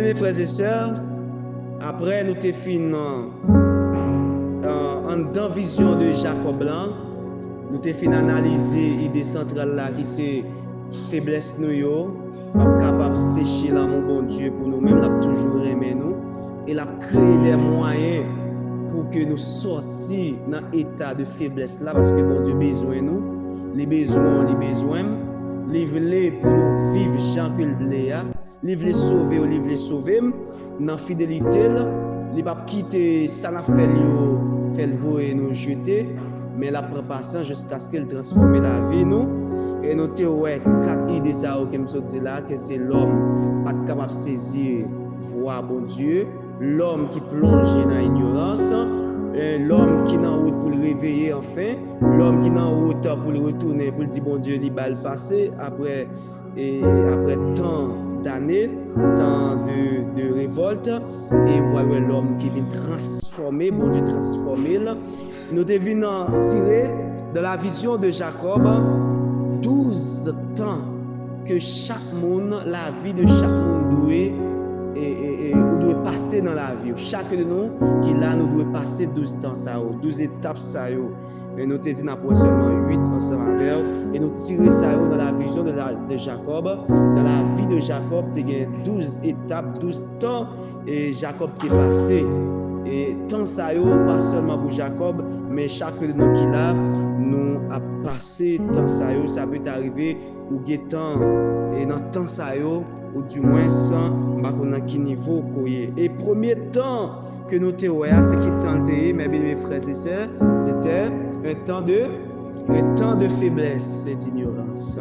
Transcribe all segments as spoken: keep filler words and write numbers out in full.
Frè e sè, apre nou te fin, euh, anndan vizyon de Jakòb lan, nou te fin analize ide santral la ki se feblès nou yo p ap kapab seche lanmou Bondye pou nou menm, l ap toujou renmen nou e l ap kreye de mwayen pou ke nou sòti nan eta de feblès la, paske Bondye bezwen nou, li bezwen w, li bezwen m, li vle pou nou viv jan ke l vle a. Li vle sove w, li vle sove m nan fidelite l. Li p ap kite sa n ap fè l yo fè l voye nou jete, men l ap pran pasyans jiskaske l transfòme lavi nou. E nou te wè kat ide sa yo ke m sot di la, ke se lòm pa t kapab sezi vwa Bondye, lòm ki plonje nan inyorans, e lòm ki nan wout pou l reveye anfen, lòm ki nan wout pou l retounen, pou l di Bondye li ba l pase apre e apre tan dane, tan de, de revòlt, e w pral wè lòm ki vin transfòme, Bondye transfòme l. Nou te vin tire dans la vision de Jacob douz tan ke chak moun, lavi de chak moun dwe, e, e, e, ou dwe pase nan lavi w. Chak de nou ki la, nou dwe pase douz tan sa yo, douz etap sa yo. Men nou te di n ap wè sèlman uit ansanm avè w. E nou tire sa yo dans la vision de, la, de Jacob. Dans la vie de Jacob, te gen douz etap, douz tan e Jakòb te pase. E tan sa yo pa sèlman pou Jakòb, men chak de nou ki la, nou ap pase tan sa yo. Sa pete arive ou gentan e nan tan sa yo, ou dimwens, m pa konn nan ki nivo ke w ye. E premye tan ke nou te wè a, se ki tan l te ye, mes bien-aimés frères et sœurs? C'était un temps de, un temps de faiblesse et d'ignorance.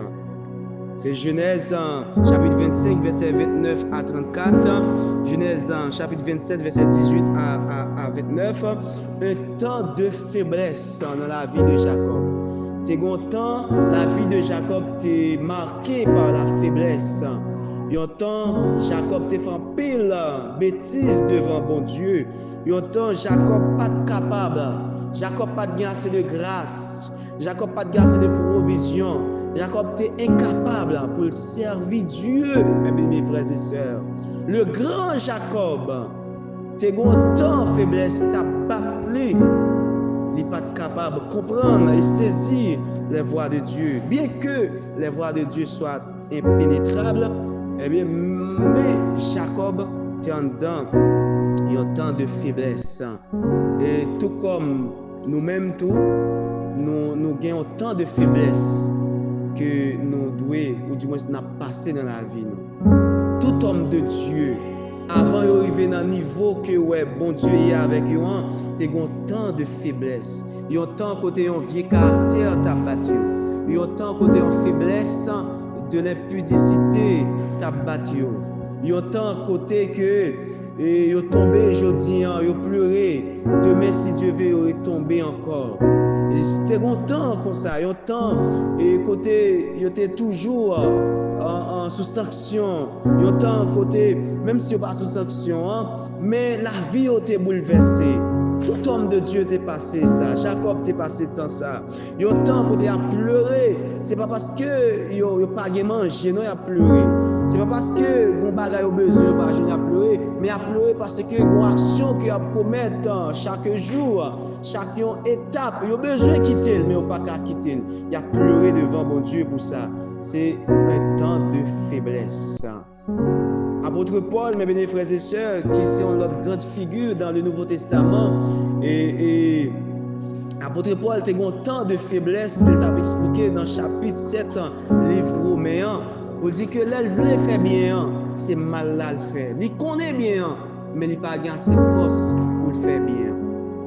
Se Jenèz, euh, chapit vennsenk, vèsè vennèf a trannkat, Jenèz, euh, chapit vennsèt, vèsè dizuit a, a, a vennèf. Un temps de faiblesse dans la vie de Jacob. Te gen yon tan, lavi de Jakòb te make pa la feblès. Yon tan, Jakòb te fè anpil betiz devan Bondye. Yon tan, Jakòb pa t kapab. Jakòb pa t gen ase de gras. Jakòb pa t gen ase de pwovizyon. Jakòb te enkapab pou l sèvi Dye, mes bien-aimés frères et sœurs. Le grand Jacob te gen yon tan feblès t ap bat li. Li pa t kapab konprann e sezi les voies de Dieu. Bien que les voies de Dieu soient impénétrables, ebyen, men Jakòb te anndan yon tan de feblès. E tou kòm nou menm tou, nou, nou gen yon tan de feblès ke nou dwe, ou dimwens n ap pase nan lavi nou. Tout homme de Dieu, avan yo rive nan nivo ke wè Bondye ye avèk yo an, te gen yon tan de feblès. Yon tan kote yon vye karaktè t ap bat yo. Yon tan kote yon feblès de lenpidisite t ap bat yo. Yon tan kote ke e yo tonbe jodi an, yo plere. Demen, si Dye vle, yo retonbe ankò. E te gen yon tan konsa, yon tan e kote yo te toujou an, an, sou sanksyon. Yon tan kote, menm si yo pa sou sanksyon an, men lavi yo te boulvèse. Tout homme de Dieu te pase sa. Jakòb te pase tan sa. Yon tan kote y ap plere, se pa paske yo, yo pa gen manje, non, y ap plere. Se pa paske gon bagay yo bezwen, yo pa jwenn, y ap plere, men y ap plere paske gon aksyon ke y ap komèt, euh, chak jou, chak yon etap. Yo bezwen kite l, men yo pa ka kite l. Y ap plere devan Bondye pou sa. Se un temps de faiblesse. Apot Pòl, mes bien-aimés frères et sœurs, ki se yon lòt grand figi dans le Nouveau Testament, e, e apot Pòl te gen yon tan de feblès ke l t ap eksplike nan chapit sèt liv Women an, pou l di ke lè l vle fè byen an, se mal la l fè. Li konnen byen an, men li pa gen ase fòs pou l fè byen an.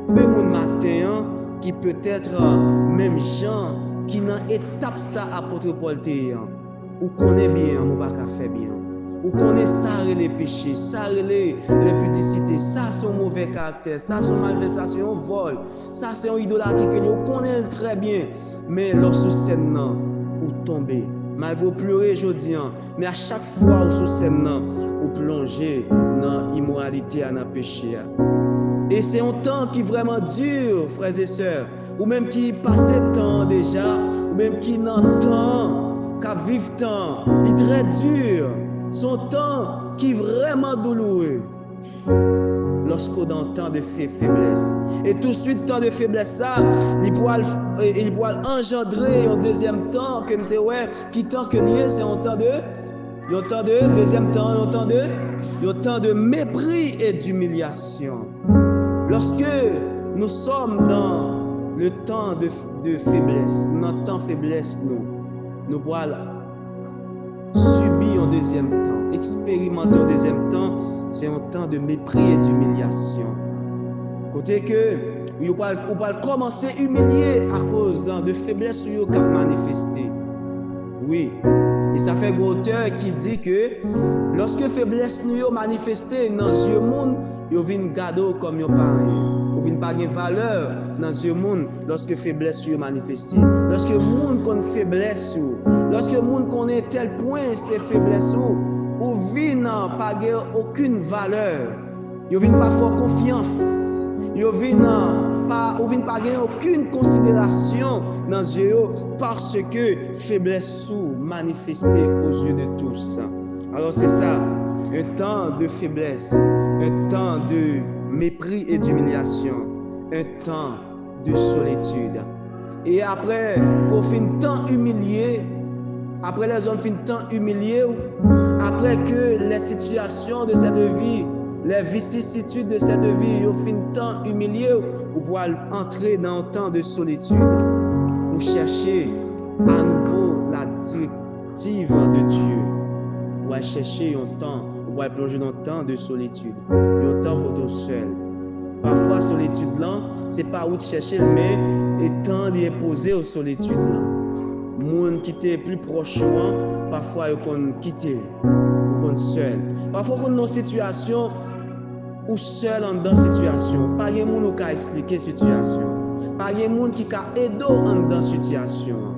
Konbyen moun maten an ki petèt, euh, menm jan, ki nan etap sa apot Pòl te ye an? Ou konnen byen an, men w pa ka fè byen an. Ou konnen sa rele peche, sa rele lenpidisite, sa se yon move karaktè, sa se yon malvèsasyon, yon vòl, sa se yon idolatri ke ou konnen l trè byen. Men lè w sou sèn nan, ou tonbe. Malgre w plere jodi an, men a chak fwa ou sou sèn nan, ou plonje nan imoralite a, nan peche a. E se yon tan ki vrèman di, frè e sè, ou menm ki pase tan an deja, ou menm ki nan tan an, k ap viv tan an, li trè di. Se yon tan ki vrèman douloure. Lòske w nan yon tan de fe-, feblès. E touswit, tan de feblès sa, li pral, e, li pral anjandre yon dezyèm tan ke n te wè, ki tan ke l ye, se yon tan de, yon tan de, dezyèm tan, yon tan de, yon tan de mepri e dimilyasyon. Lorsque nous sommes dans le temps de, de faiblesse, nan tan feblès nou, nou pral sibi yon dezyèm tan, eksperimante yon dezyèm tan, se yon tan de mepri e dimilyasyon. Kote ke ou pral, ou pral kòmanse imilye akoz de feblès ou yo k ap manifeste. Wi. E sa fè gen otè ki di ke lòske feblès nou yo manifeste nan zye moun, yo vin gade w kòm yon pa anyen. Ou vin pa gen valè nan zye moun lòske feblès ou yo manifeste. Lòske moun konn feblès ou, lòske moun konnen tèl pwen se feblès ou, ou vin, ah, pa gen okenn valè. Yo vin pa fè w konfyans. Yo vin, ah, pa, ou vin pa gen okenn konsiderasyon nan zye yo, paske feblès ou manifeste aux yeux de tous. Alors c'est ça, un temps de faiblesse, un temps de mépris et d'humiliation, un temps de solitude. E apre ke w fin tan imilye, apre lèzòm fin tan imilye w, apre ke les situations de cette vie, les vicissitudes de cette vie, yo fin tan imilye w, ou pral antre nan yon tan de solitude. Ou chèche à nouveau la directive de Dieu. Ou al chèche yon tan, ou al plonje nan yon tan de solitude, yon tan kote w sèl. Pafwa, solitid lan, se pa ou t chèche l, men etan li enpoze w solitid lan. Moun ki te pli pwòch ou an, pafwa yo konn kite w, ou konn sèl. Pafwa, ou konn nan yon sitiyasyon, ou sèl anndan sitiyasyon. Pa gen moun ou ka eksplike sitiyasyon. Pa gen moun ki ka ede w anndan sitiyasyon an.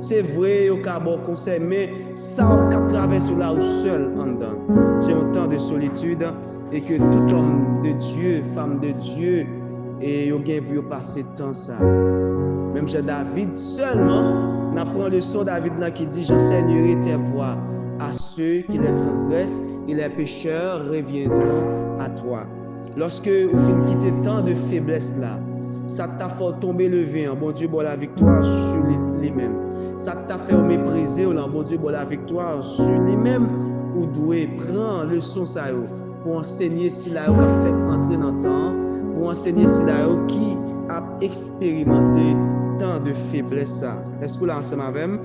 Se vre, yo ka ba w konsèy, men sa w ap, k ap travèse w la, ou sèl anndan. Se yon tan de solitid, e ke tout homme de Dieu, femme de Dieu, e yo gen pou yo pase tan sa. Menm jan David sèlman, n ap pran leson David lan ki di, j'enseignerai tes voies à ceux qui les transgressent, et les pécheurs reviendront à toi. Lòske ou fin kite tan de feblès la, sa k ta fè w tonbe leve an, Bondye ba w laviktwa sou li, li menm. Sa k ta fè yo meprize w lan, Bondye ba w laviktwa sou li menm. Ou dwe pran leson sa yo pou w ansenye sila yo k ap fèk antre nan tan an, pou w ansenye sila yo ki ap eksperimante tan de feblès sa. Èske w la ansanm avè m?